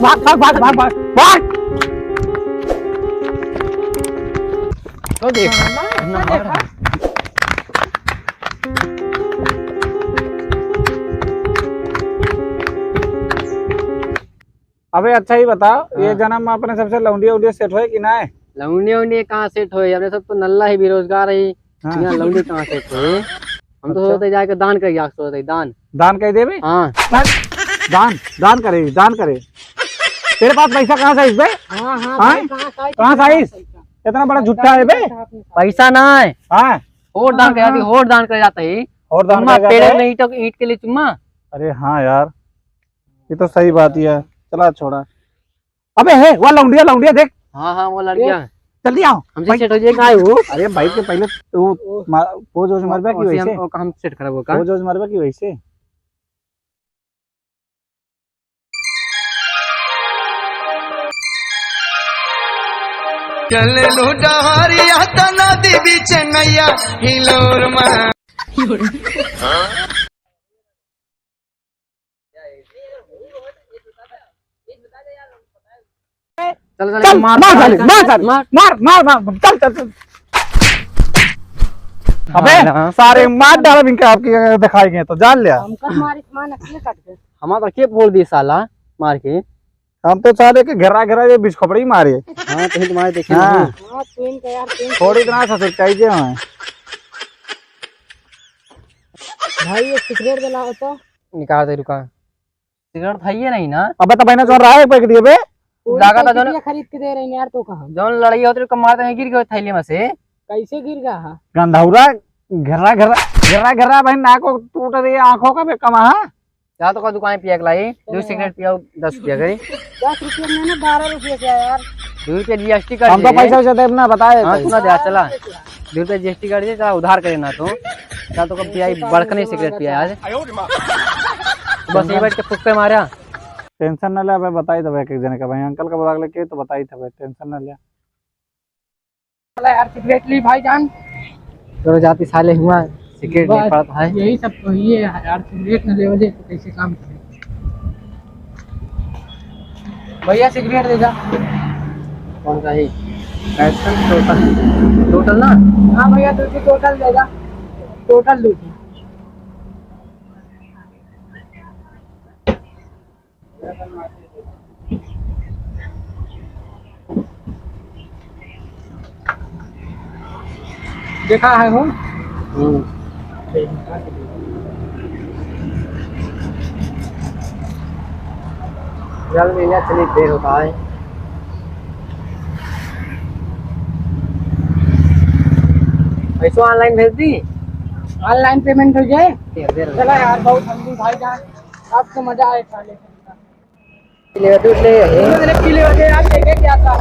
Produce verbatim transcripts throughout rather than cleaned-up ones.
भाग, भाग, भाग, भाग, भाग, भाग। तो देख, ना मार। अबे अच्छा ही बताओ, ये हाँ। जन्म में अपने सबसे लौंडिया उंडिया सेट होए कि नाय? लौंडिया उंडिया कहाँ सेट होए? अपने सब तो नल्ला ही बेरोजगार ही। हाँ। यहाँ लौंडी कहाँ सेट होए? हम तो अच्छा। सोचते जाके दान कर, या सोचते दान। दान कर देबे? हाँ। दान, दान करे, दान करे। तेरे पास पैसा कहाँ से आइस बे? हाँ, हाँ, हाँ? भाई, कहाँ से आइस? कहाँ से आइस? पैसा। इतना बड़ा झूठा है बे? पैसा ना है। हाँ। और दान हाँ, कर जाती, हाँ। और दान कर जाता ही। और दान चुम्मा कर जाता पेड़ है? में ईंट, ईंट के लिए चुम्मा। अरे हाँ यार, ये तो सही बात ही है। चला छोड़ा। अबे हे, वो लौंडिया, लौंडिया देख। हाँ, हाँ, वो लड़कियाँ। जल्दी आओ। हमसे भाई, सेट हो जाएगा। काय हो? अरे भाई के पहले तू मा-, पोज वोज ओ, मारबे कि ओसे वैसे? हम, ओ, हम सेट करबो का? पोज वोज मारबे कि वैसे? चले लो डहरिया त नदी बीच नैया हिलोर मा। चल, चल, चल, मार, मार, मार, साले, मार, साले, मार। मार, मार, मार, चल, चल, चल। अबे, हाँ, हाँ। सारे मार डाला इनके, आपके दिखाई गए तो जान लिया। हमका मार, इस मार नकली काट दे। हमारा तो के फोड़ दिए साला, मार के। हम तो साले के घेरा घेरा ये बिस्खोपड़ी मारे। हाँ, तो ही तुम्हारे देखे हाँ। नहीं। हाँ, तू इनका यार, तू इनका। थोड़ी इतना सा सोचाई जे हमें। भाई, ये सिगरेट जलाओ तो। निकाल दे, रुका। सिगरेट खाइए नहीं ना। अबे तो बहना जो राह पे दिए बे। पूरी लागत है पैकेट जौन ये खरीद के दे रहे हैं यार, तो कहाँ? जौन लड़ाई होती है, मारते हैं, गिर गए थैली में से। कैसे गिर गया है? गंधौरा, घेरा, घेरा, घेरा, घेरा, बहन, नाक को टूट रही है, आंखों का भी कमा, हाँ? जा तो का दुकान पिया के लाई, दो चलो सिगरेट यार। पियाओ, दस रुपया के। दस रुपया में ना, बारह रुपया क्या यार? दो रुपया जीएसटी काट हमको दे। पैसा वैसा देब ना, बताए हाँ, भाई। सुना दे, चला। दो रुपया जीएसटी काट दे, चला उधार करे ना तो। चल तो कब पियाई, बड़कने सिगरेट पिया आज। बस ये बैठ के फुक्के मारा। टेंशन ना ले, अबे बताई देबे एक एक जने का भाई, अंकल का बुला लेके तो बताई देबे, टेंशन ना ले। चला यार, सिगरेट ली भाईजान। तो जाती साले हुआ, सिगरेट नहीं बस, पड़ता है। यही सब तो ये है यार, सिगरेट न लेवल जाए तो कैसे काम चले? भैया, सिगरेट दे जा। कौन सा है? टोटल, टोटल ना? हाँ भैया, दो की टोटल दे जा, टोटल दो की। देखा है हो? हम्म। जल्द मिल जा, चलिए, देर होता है। पैसो online भेज दी? Online payment हो जाए? देर, देर हो चला जाए। यार, बहुत हम भी भाई जान, अब तो मजा आए खा ले। पी ले, दूध ले। मैंने पी ले, यार, देखे क्या था?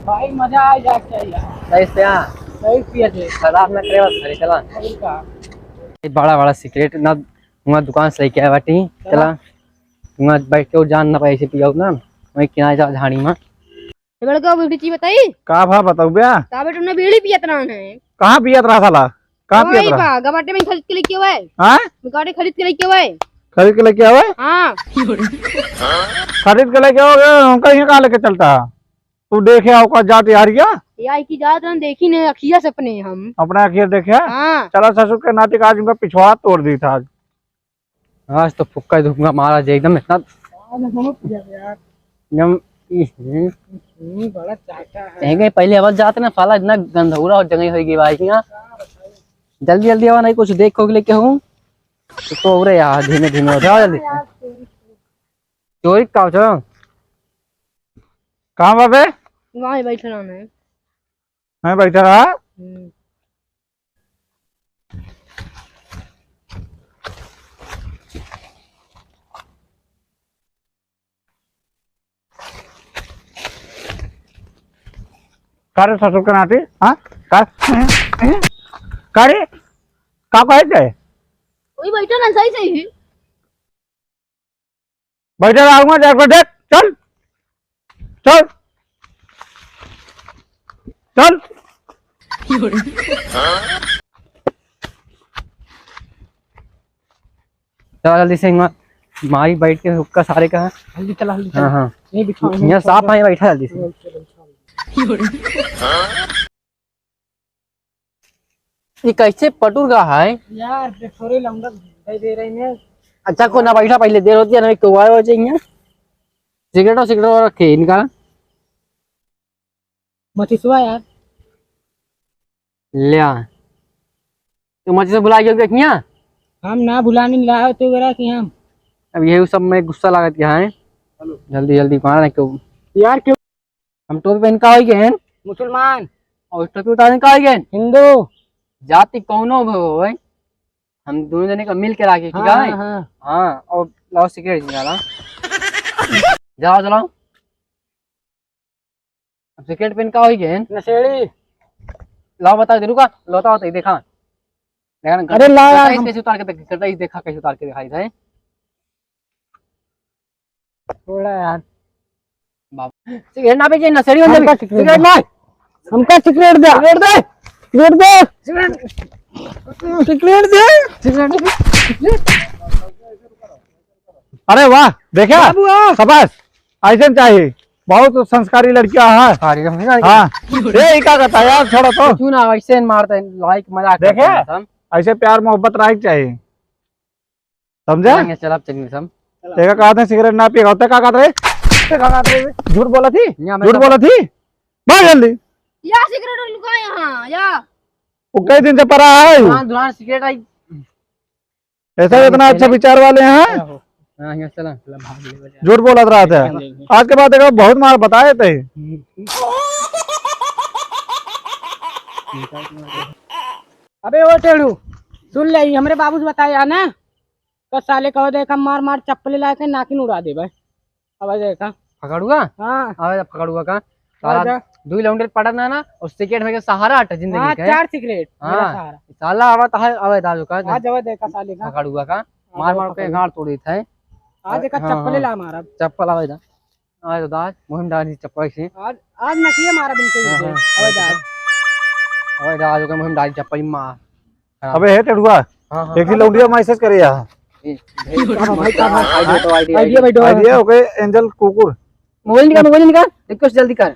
भाई, मजा आ जाए क्या यार? सही से, हाँ। सही पिया थे। खराब ना करे, बस घरे चला। और का? ये बड़ा, बड़ा सिगरेट ना, वहाँ दुकान से लेके आया बाटी। चला। चला। वहाँ बैठ के वो जान ना पाए, ऐसे पियाओ ना, वहीं किनारे जा झाड़ी में। ए बड़का, वो चीज बताई? का भा बताऊ बे? का बे, तुमने बीड़ी पियत रहन है? कहाँ पियत रहा साला? कहाँ पियत वही रहा? बा, गबाटे में खरीद के लेके आवे। हाँ? गबाटे खरीद के लेके आवे। खरीद के लेके आवे? हाँ। खरीद के लेके आओगे, हमका यहाँ कहाँ लेके चलता है? तू देखे आओ का जात यार क्या? यार की जात रहन देखी नहीं, अखिया से अपने हम। अपना अखिया देखे? हाँ। चला ससुर के नाती का आज उनका पिछवाड़ा तोड़ दी था आज। आज तो फुक्का ही धुक्का मारा जे एकदम इतना आज हम पिया यार। एकदम, ई, हम्म। हम्म, बड़ा चाटा है। कहीं, कहीं पहले आवाज जाते ना, साला इतना गंधौरा और जगह होई गई भाई यहाँ। जल्दी, जल्दी आवा, नहीं कुछ देख खोक लेके हूँ। तो, तो रे यार, धीमे, धीमे उठाओ जल्दी। चोरी का हो? कहाँ बाबे? वहाँ ही बैठा रहना है। मैं बैठा रहा? हम्म। का रे ससुर के नाती? हाँ? का? का रे? का कहे थे? वही बैठा ना, सही, सही। बैठा रहा, आऊंगा, जाकर देख, चल, चल, चल। चला जल्दी से हिम्मत। मारी बैठ के हुक्का सारे का। जल्दी चला, जल्दी चला। हाँ, हाँ। यहीं बिठा, यहीं यहाँ बिठा। साफ है, बैठा जल्दी से। चलो, चलो, चलो। ये कैसे पटुर का है? यार, पेट्रोल लौंडा दे दे रहे हैं। अच्छा, को ना बैठा, पहले देर होती है ना, तो आए हो जाएंगे। सिगरेट और सिगरेट और रखे इनका। मचिसवा यार। ले आ। तो मचिसवा भुला गया क्या? हम ना भुलाने लाओ तो बेरा कि हम। अब यही सब में गुस्सा लागत क्या है? जल्दी, जल्दी, कहाँ रखे हो? यार, क्यों? हम टोपी पहन का होई गए हैं? मुसलमान। और टोपी उतार का होई गए हैं? हिंदू। जाति कौनो भी होए, हम दोनों जने का मिल के राखी, ठीक हाँ, है? हाँ, हाँ। हाँ, और लाओ सिगरेट निकाला। जाओ, चलाओ। अब सिगरेट पहन का होई गए हैं? नशेड़ी। लाओ, बताओ, रुका, लोता होता ही देखा। देखा ना, अरे ला यार, गटाइस हम कैसे उतार के देख-, गटाइस देखा, कैसे उतार के दिखाई था, हैं? थोड़ा यार। बाबा, सिगरेट ना बेचे, नशेड़ी बन हमका जाबे। सिगरेट सिगरेट दे। ना। हमका सिगरेट दे। सिगरेट दे। सिगरेट दे। सिगरेट। सिगरेट दे। सिगरेट दे। अरे वाह, देखा? बाबू, आओ। शाबाश, ऐसे चाहिए। बहुत संस्कारी लड़कियां है। संस्कारी, संस्कारी। हाँ। ए, ई का कहता है यार, छोड़ो तो। क्यों ना, ऐसे मारते हैं, लाइक मजाक करते देखे? हैं सब। ऐसे प्यार मोहब्बत रहे के चाहिए। समझे? चलेंगे, चल, अब चलेंगे सब। देखा, कहते हैं सिगरेट ना पिएगा, होते का कहते रहे? ते का कहते रहे? झूठ बोला थी? यहाँ मैं झूठ सब बोला थी? भाग जल्दी। या सिगरेट लुका यहाँ, या। वो कई दिन से पड़ा है वो। दुरान, दुरान सिगरेट आई। ऐसा हाँ, इतना अच्छा चले। विचार वाले हैं? हाँ, यहाँ चला, चला, भाग ले, बजा। झूठ बोलत रहा था। देखेंगे। आज के बाद देखो, बहुत मार बताए थे। अबे ओ टेढ़ू, सुन ले, ई हमरे बाबू से बताया ना, तो साले कहो देखा मार मार चप्पल ला के नाकिन उड़ा देबे। अब देखा। फकड़ुआ? हाँ। अब फकड़ुआ का? साला आजा। दुई लौंडे पड़त ना ना, और सिगरेट में के सहारा हटे जिंदगी हाँ, के। चार सिगरेट, मेरा हाँ। सहारा। साला आवा तो है, आवे दाजू का। आज आवे देखा साले का। फकड़ुआ का। आज मार आवे मार के फकड़ुआ। गाड़ तोड़ देता है। आज एक हाँ, चप्पल हाँ। ला मारब। चप्पल आवे दा। आज तो दाज, मुहिम डाली चप्पल से। आज, आज नकिए मारब इनके हाँ, ऊपर। हाँ। आवे दाज। आवे दाज, ओके मुहिम डाली चप्पल मार। हाँ। अबे हे टेढ़ुआ, हाँ, हाँ। एक ही लौंडिया मैसेज करे यार। ए, भेज, का बा भाई, का बा? आईडी तो आईडी, आईडी आईडी। भाई, दो। आईडी है, ओके, एंजल कुकुर। मोबाइल निकाल, मोबाइल निकाल, रिक्वेस्ट जल्दी कर।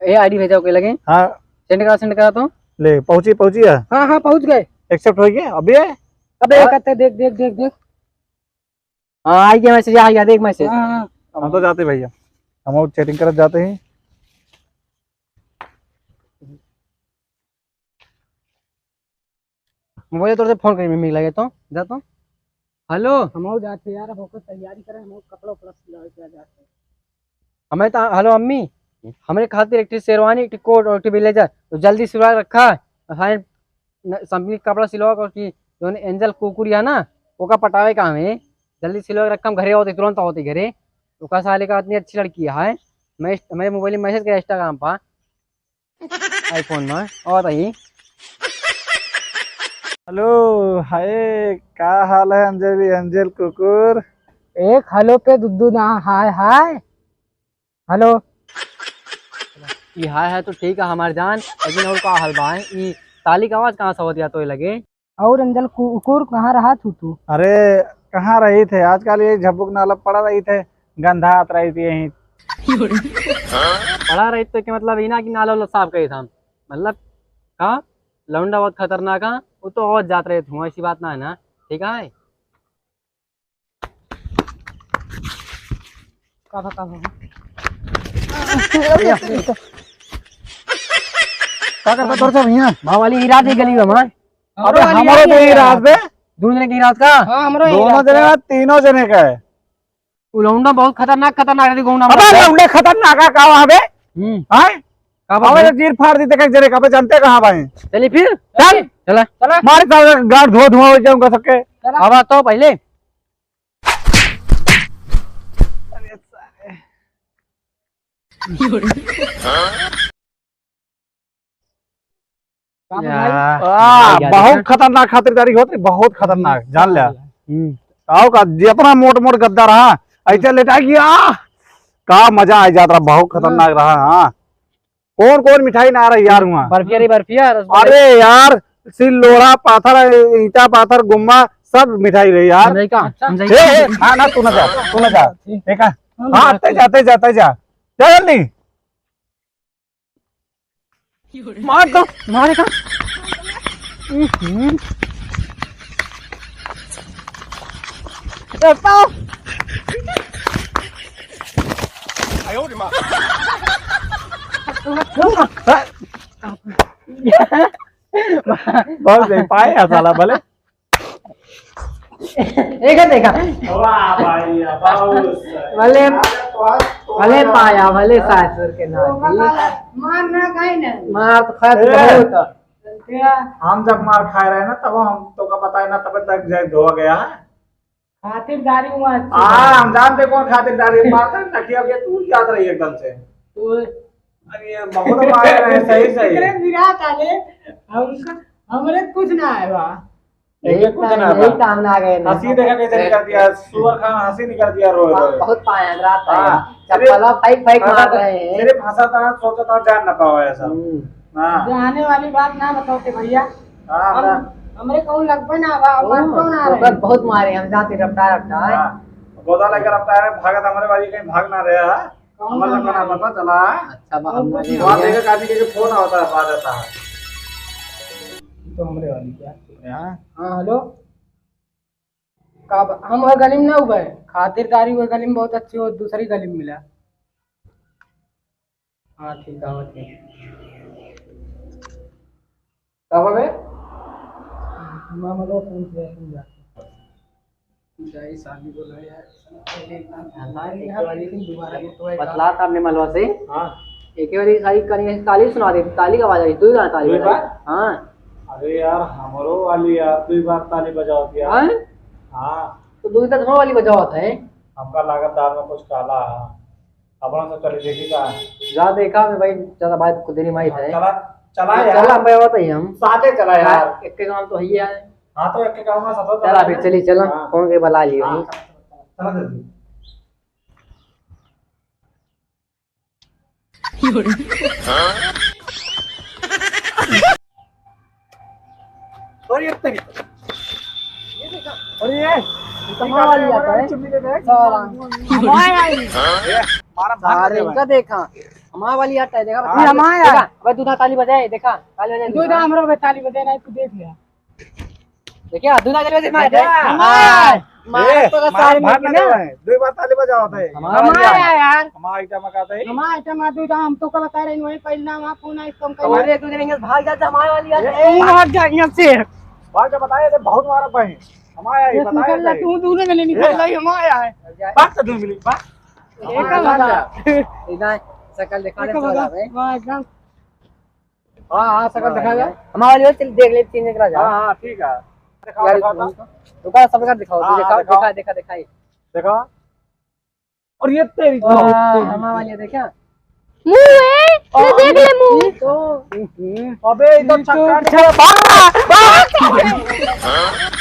ए, आईडी भेजा ओके लगे। हाँ। सेंड करा, सेंड करा तो। ले, पहुंची, पहुंची है। हाँ, हाँ, पहुंच गए। एक्सेप्ट हो गया, अबे। अबे, हाँ। कहते देख, देख, देख, देख। हाँ, आई गया मैसेज, आ गया, देख मैसेज। हाँ, हाँ। हम तो जाते भैया, हम और चैटिंग करत जाते हैं। मोबाइल तोर से फोन करी, मम्मी लगे तो, जा तो। हेलो। हम और जाते यार, हम ओकर तैयारी करें, हम और कपड़ा उपड़ा सिलावे के जाते। हमें तो, हेलो अम्मी, हमरे खातिर एक ठे शेरवानी, एक ठे कोट और एक ठे ब्लेजर, तो जल्दी सिलवा के रखा। और साइन न-, समझी कपड़ा सिलवा के, और की जौन एंजल कुकुर है ना, ओका पटावे का हमें, जल्दी सिलवा के रखा, हम घरे होते, तुरंत होते घरे। ओका साले का इतनी अच्छी लड़की है, मैं, हमारे मोबाइल में मैसेज करे Instagram पर। iPhone में, और बताइए। हेलो, हाय, का हाल है अंजलि, एंजल कुकुर? एक हेलो पे दू दू ना, हाय, हाय। हेलो। ई हाय, हाय तो ठीक है हमार जान, लेकिन और का हाल बा? ई ताली का आवाज कहाँ से होती है तो लगे? और अंजल कुकुर, कहाँ रहा थू तू? अरे, कहाँ रही थे? आजकल ये झब्बुक नाला पड़ा रही थे, गंधा आत रही थी यहीं। पड़ा रही तो के मतलब ई ना कि नाला वाला साफ करी था, मतलब का लौंडा बहुत खतरनाक है, वो तो और जात रहे थे, ऐसी बात ना है ना, ठीक है? का बा, का बा? का करता तोर सब हियां? माँ वाली ही रात ही गली में हमार। अबे हमरो तो ही रात बे। दोनों जने की रात का? हाँ, हमरो ही दोनों रात जने का। का, तीनों जने का है। उ लौंडा बहुत खतरनाक, खतरनाक है, लौंडा अबे मतलब। लौंडा खतरनाक है, का वहाँ बे? हम्म। हाँ? का बा अबे भाई? तो चीर फाड़ दी, देख एक जने का, अबे जानते कहाँ भाई? चलिए फिर। चल। चला। चला। मार का गाड़ धो धुआं हो जाऊंगा सबके। चला। अब आ तो पहले। का बा भाई? वाह, बहुत खतरनाक खातिरदारी होत रही, बहुत खतरनाक, जान लिया। हम्म। आओ का, जितना मोट मोट गद्दा रहा, ऐसे लेटा गया, का मजा आ जात रहा, बहुत खतरनाक रहा। हाँ, कौन कौन मिठाई ना रही यार वहाँ? बर्फिया रे, बर्फिया, रसगुल्ला। अरे यार, सिल, लोढ़ा, पाथर, ईंटा, पाथर, गुम्मा, सब मिठाई रही यार। हम जाई का? हम जाई ए, का? ए, ना, ना, तू ना जा, तू ना जा। ठीक। देखा? हम हाँ, जाते। ते जा, ते जा, ते जा। जा जल्दी। मार दो, मारे का? हम्म। ए, पाओ। बहुत सही, पाए है साला, भले। एक देखा। वाह भाई, वाह, बहुत सही। भले, अरे, तो आज तो भले यार। पाया, भले सासुर के नाती। मार ना खाए ना। मार तो खाए तो ए। बहुत। क्या? हम जब मार खाए रहे ना, तब हम तो का बताए ना, तब तक जय धो गया है। खातिरदारी हुआ अच्छी हाँ, है। हम जानते कौन खातिरदारी मारता है, नकिया के तू याद रही एकदम से। तो अरे, ये बहुत मारे रहे, सही, सही। एकरे विराट आले, हमका, हमरे कुछ ना आए बा। यही इनके कुछ काम, ना यही बा। काम ना आ गए ना। हंसी देखा कैसे निकल दिया, सुअर खान हंसी निकल दिया, रोए, हाँ, रोए। बहुत पाए हैं, रात हाँ, आए हैं। सिर्फ चप्पल फेंक, फेंक मार रहे हैं। सिर्फ हंसा था, सोचा था, जान ना पावा ऐसा। हम्म। हाँ। जाने वाली बात ना बताओ के भैया। हाँ, हम, ना। हमरे कहूँ लगबे ना बा, ओ, मार कौन आ तो रहे बस हैं? बहुत मारे, हम जाते रफ्तार, रफ्तार। हाँ। गोदा लेकर रफ्तार है, भागत हमरे वाली कहीं भाग ना रहे, हाँ? कौन हमारे हमारे? लखन पता चला है। अच्छा, बा-, हम ना वहाँ देखे। देखा काफी के फोन आता है, आ जाता है। तो हमरे वाली क्या? हाँ। हाँ, हेलो। का ब-, हम वह गली में ना हुए, खातिरदारी वह गली में बहुत अच्छी हो, दूसरी गली में मिला। हाँ, ठीक है, ठीक। का बा बे? मामा लोग फोन किया, तुम जाके। जाई, शादी बोला यार। हाँ, एक बार लेकिन दोबारा एक तो एक बतला था हमने मलवा से। हाँ। एक बार ये सारी कनी ताली सुना दे, ताली का आवाज आई, दो बार ताली दो बजाई। बार? हाँ। अरे यार, हमरो वाली यार, दो बार ताली बजावत यार। हाँ? हाँ। तो दो तो दोनों वाली बजावत है। हमका लागत दाल में कुछ काला है। अपना सब चली देखी का? जा देखा मैं भाई, ज्यादा बात खुद नहीं माहित हाँ, है। चला, चला हाँ, यार। चला, हम भाई बताइए हम। साथे चला यार। एक के काम तो है ही है। हाँ, तो एक के काम में साथ चला चला फिर, यार। चली, चला। हाँ। कौन के बुला लियो हाँ, हम? चला, चला, चला जल्दी। अरे तेरी। अरे ये, ये कमाल वाली आता है। चुन्नी दे दे। साला। हमारे आई। ये, हमारा भाग अरे गया इनका भाई। देखा। हमारे वाली आता है, देखा। हाँ। ये हमारे देखा। आया। अबे दूधा ताली बजाए, देखा। ताली बजाए, दूधा दूधा। हमरा पे ताली बजाए ना, तू देख ले। देखिया, दूधा ताली बजाए, मार दे। देखा। मार। मार ए, तो मार सारे भाग मिलके ना ना। देवे। दो बार ताली बजावत है। हमारा हमारा वाली यार। हमारा आइटम का है। हमारा आइटम आ, दूधा हम तो का बता रहे हैं, वही पहले ना वहाँ फोन आई, कम कर। अरे, तू जरा भाग जा, हमारे वाली यार। ए, ए, भाग जा यहाँ से। भाग जा, बताए थे, बहुत मारा पाए। हमारा ये ये बताए निकल ला, थे। तू दूर में नहीं निकल ए। ला, ये हमारा है। भाग तो दूर मिली, भाग। ये का हमारा लगा? जा। इधर शकल दिखा दे, देखो चला बता, बे। वाह, एकदम। हाँ, हाँ, शकल हाँ, दिखा दे। ये। हमारा वाली चल देख ले, तीन एक राजा। हाँ, हाँ, ठीक है। दिखाओ, यार, दिखाओ, दिखाओ। रुका, सबका दिखाओ, हाँ, दिखाओ, दिखाओ। दिखा, दिखा, दिखाई। देखा? और ये तेरी वाह, हमारा वाली देखा? मुंह है, ये और देख ले मुंह। ये तो, अबे, इधर ये तो छक्का। छक्का। भाग, भाग।